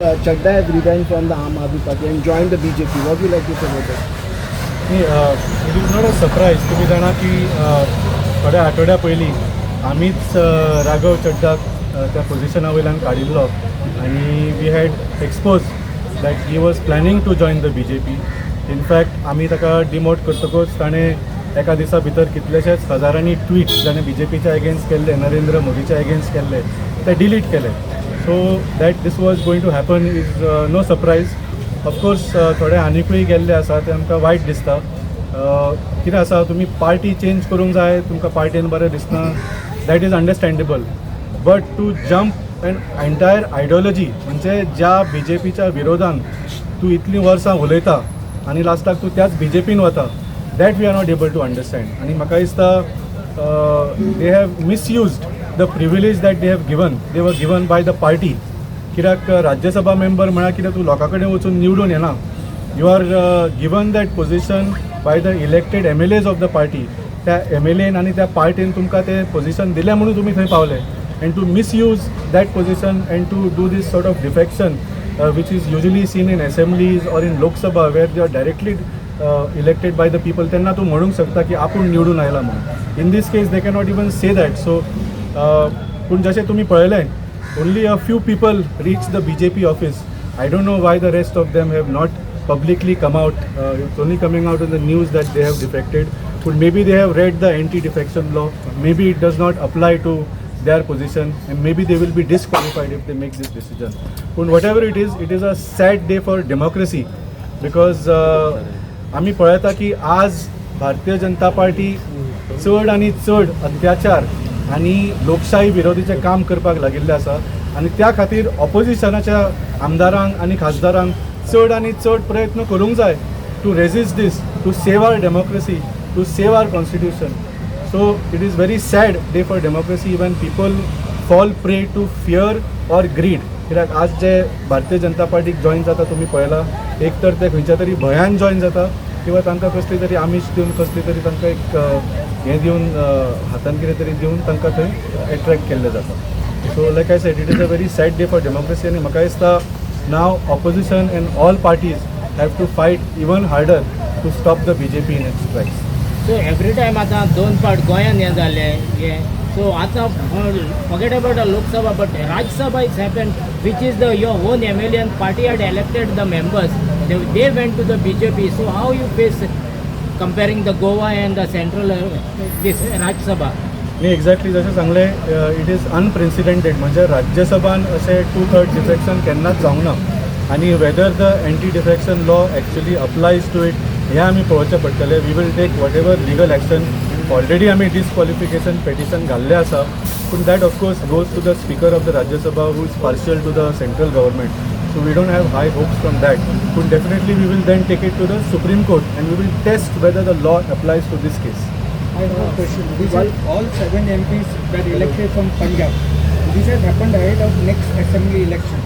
Chadda has resigned from the Aam Aadmi Party and joined the BJP. What do you like to say about that? न्ही, it is not a surprise. तुमी जाणा की थोड्या आठवड्या पयलीं आमीच राघव चड्डाक त्या पोजिशना वयल्यान काडिल्लो आनी we had expose that he was planning to join the BJP. In fact, आमी ताका डिमोट करतकूच ताणें एका दिसा भितर कितलेशेच हजारांनी ट्वीट जाणें बीजेपीच्या एगेन्स्ट केल्ले, नरेंद्र मोदीच्या एगेन्स्ट केल्ले, ते डिलीट केले. So that this was going to happen is no surprise. Of course, थोडे आनिकूय गेल्ले आसा, ते आमकां वायट दिसता. कितें आसा, तुमी पार्टी चेंज करूंक जाय, तुमकां पार्टेन बरें दिसना, that is understandable, but to jump an entire ideology, म्हणजे ज्या बीजेपीच्या विरोधान तूं इतलीं वर्सां उलयता आनी लास्टाक तूं त्याच बीजेपीन वता, that we are not able to understand. आनी म्हाका दिसता they have misused the privilege that they were given by the party. कित्याक राज्यसभा मेंबर म्हळ्यार कितें, तूं लोकां कडेन वचून निवडून येना. You are given that position by the elected MLAs of the party. त्या एमएलएन आनी त्या पार्टीन तुमकां तें पोजिशन दिलें म्हणून तुमी थंय पावले, and to misuse that position and to do this sort of defection, which is usually seen in assemblies or in Lok Sabha, where they are directly elected by the people, तेन्ना तूं म्हणूंक शकता की आपूण निवडून आयला म्हणून. In this case they cannot even say that. So पूण जशें तुमी पळयलें, only a few people reach the BJP office. I don't know why the rest of them have not publicly come out. It's only coming out in the news that they have defected. But maybe they have read the anti-defection law. Maybe it does not apply to their position, and maybe they will be disqualified if they make this decision. But whatever it is a sad day for democracy because आमी पळयता की आज Bharatiya Janata party चड आनी चड अत्याचार आनी लोकशाही विरोधीचें काम करपाक लागिल्लें आसा आनी त्या खातीर ऑपोजिशनाच्या आमदारांक आनी खासदारांक चड आनी चड प्रयत्न करूंक जाय to resist this, to save our democracy, to save our constitution. So it is very sad day for democracy when people fall prey to fear or greed. कित्याक आज जे भारतीय जनता पार्टीक जॉयन जाता, तुमी पळयला, एक तर ते खंयच्या तरी भंयान जॉयन जाता किंवा तांकां कसली तरी आमीश दिवन, कसली तरी तांकां एक हें दिवन, हातान कितें तरी दिवन तांकां थंय एट्रॅक्ट केल्लें जाता. So like I said, it is a very sad day for democracy आनी म्हाका दिसता now opposition and all parties have to fight even harder to stop the BJP in its tracks. So every time आतां दोन फावट गोंयान हें जालें हें, सो आतां forget about Lok Sabha, but Rajya Sabha is happen, which is the your own MLA and party had elected the members, they went to the BJP. So how you face comparing the Goa and the central, this Rajya Sabha? न्ही, exactly जशें सांगलें, it is unprecedented. म्हणजे राज्यसभान अशें two third defection केन्नाच जावंक ना आनी whether the anti defection law actually applies to it, हें आमी पळोवचें पडटलें. We will take whatever legal action. Already आमी डिसक्वॉलिफिकेशन पेटिशन घाल्लें आसा, पूण that of course goes to the speaker of the Rajya Sabha, who is partial to the central government, so we don't have high hopes from that. पूण definitely we will then take it to the Supreme Court and we will test whether the law applies to this case. I have a question. These are all seven MPs were elected from Punjab. This has happened ahead of next assembly election.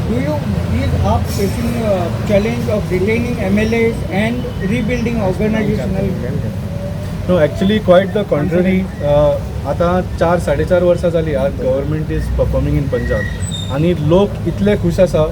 Do you is AAP facing a challenge of retaining MLAs and rebuilding organizational? No, actually quite the contrary. आतां 4-4.5 वर्सां जाली our government is performing in Punjab आनी लोक इतले खूश आसा.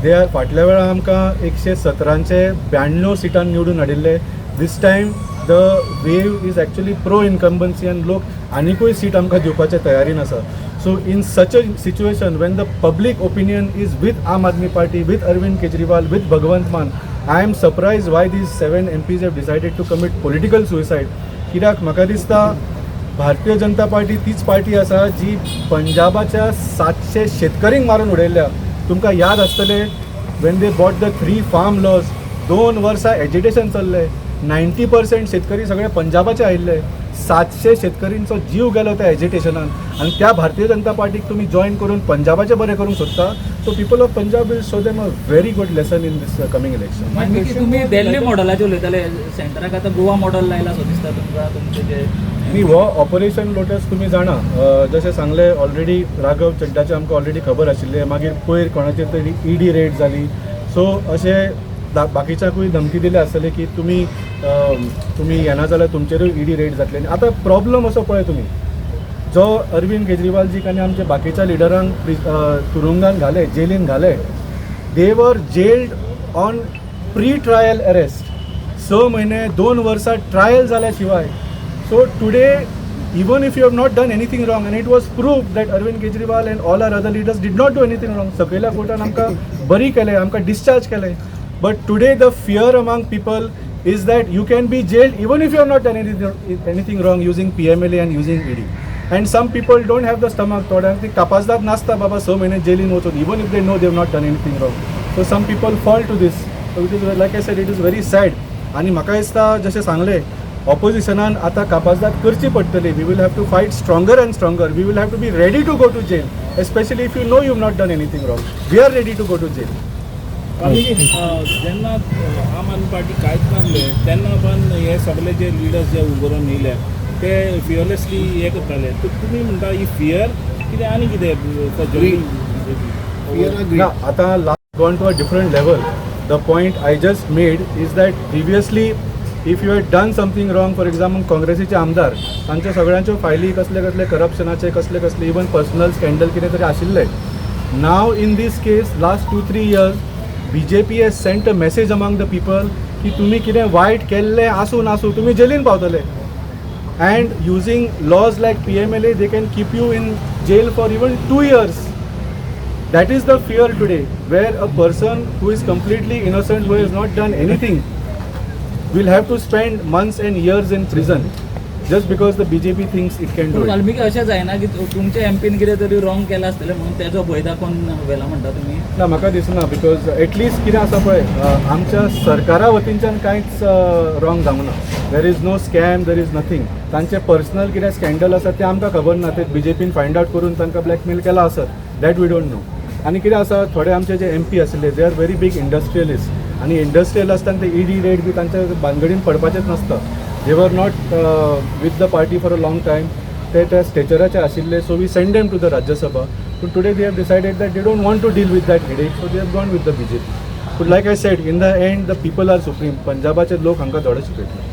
They are फाटल्या वेळार आमकां 117चे 92 सिटां निवडून हाडिल्ले. This time the wave is actually pro incumbency आनी लोक आनिकूय सीट आमकां दिवपाच्या तयारीन आसा. So in such a situation, when the public opinion is with Aam Aadmi Party, with Arvind Kejriwal, with Bhagwant Mann, I am surprised why these seven MPs have decided to commit political suicide. कित्याक म्हाका दिसता Bharatiya Janata party तीच party आसा जी पंजाबाच्या 700 शेतकऱ्यांक मारून उडयल्ल्या. तुमकां याद आसतलें, when they brought the three farm laws, 2 वर्सां एजिटेशन चल्लें. 90% शेतकरी सगळे पंजाबाचे आयिल्ले. 700 शेतकरींचो जीव गेलो त्या एजिटेशनान आनी त्या भारतीय जनता पार्टीक तुमी जॉयन करून पंजाबाचें बरें करूंक सोदता. So people of Punjab will show them a very good lesson in this coming election. मागीर तुमी दिल्ली मॉडलाचे उलयताले, सेंटराक आतां गोवा मॉडल लायला सो दिसता तुमकां तुमचे जे न्ही, हो ऑपरेशन लोटस तुमी जाणा, जशें सांगलें, ऑलरेडी राघव चड्डाचे आमकां ऑलरेडी खबर आशिल्लें. मागीर पयर कोणाचेर तरी ईडी रेड जाली. सो अशें बाकीच्याकूय धमकी दिल्या आसतली की तुमी येना जाल्यार तुमचेरूय ईडी रेड जातली. आनी आतां प्रॉब्लम असो पळय तुमी, जो अरविंद केजरीवालजीक आनी आमच्या बाकीच्या लिडरांक तुरुंगान घाले, जेलीन घाले. They were jailed on pre trial arrest. 6 म्हयने, 2 वर्सां ट्रायल जाल्या शिवाय. So today, even if you have not done anything wrong, and it was proved that Arvind Kejriwal and all our other leaders did not do anything wrong, सकयल्या कोर्टान आमकां बरी केले, आमकां discharge केले, but today the fear among people is that you can be jailed even if you have not done anything wrong using PMLA and using ED. And some people don't have the stomach. थोड्यांक ती कापाजदाद नासता बाबा 6 म्हयने जेलीन वचून, even if they know they have not done anything wrong. So some people fall to this. So it is, like I said, it is very sad. आनी म्हाका दिसता, जशें सांगलें, ऑपोजिशनान आतां कापाजदाद करची पडटली. We will have to fight stronger and stronger. We will have to be ready to go to jail, especially if you know you not done anything wrong. We are ready to go to jail. जेन्ना आम Aadmi party कांयच नासले तेन्ना पण हे सगळे जे leaders जे उबरून येयले ते फियरलेसली हे करताले. तर तुमी म्हणटा ही फियर कितें आनी कितें for joining BJP? Fear or greed? ना, आता last gone to a different level. The point I just made is that previously, if you had done something wrong, for example, काँग्रेसीचे आमदार, तांच्या सगळ्यांच्यो फायली कसले कसले करप्शनाचे, कसले कसले इवन पर्सनल स्कँडल कितें तरी आशिल्ले. Now in this case, last 2-3 years, BJP has sent a message among the people की तुमी कितें वायट केल्लें आसूं नासूं, तुमी जेलीन पावतले. And using laws like PMLA, they can keep you in jail for even 2 years. That is the fear today, where a person who is completely innocent, who has not done anything, will have to spend months and years in prison just because the BJP thinks it can do पूण it. Valmiki, अशें जायना की तुमच्या MPIN कितें तरी wrong केलां आसतलें म्हणून तेजो भंय दाखोवन व्हेला म्हणटा तुमी? ना, म्हाका दिसना, because at least कितें आसा पळय, आमच्या सरकारा वतीनच्यान कांयच रॉंग जावंक ना. There is no scam, there is nothing. तांचे पर्सनल कितें स्कँडल आसा तें आमकां खबर ना. ते बीजेपीन फायंड आवट करून तांकां ब्लॅकमेल केलां आसत, that we don't know. आनी कितें आसा, थोडे आमचे जे एमपी आशिल्ले, they are very big industrialist आनी इंडस्ट्रियल आसतना ते ईडी रेड बी तांच्या भानगडीन पडपाचेच नासता. They were not with the party for a long time. ते त्या स्टेचराचे आशिल्ले, so we send them to the Rajya Sabha. पूण today they have decided that they don't want to deal with that headache, so they have gone with the BJP. पूण like I said, in the end the people are supreme. पंजाबाचे लोक हांकां धडो शिकयतले.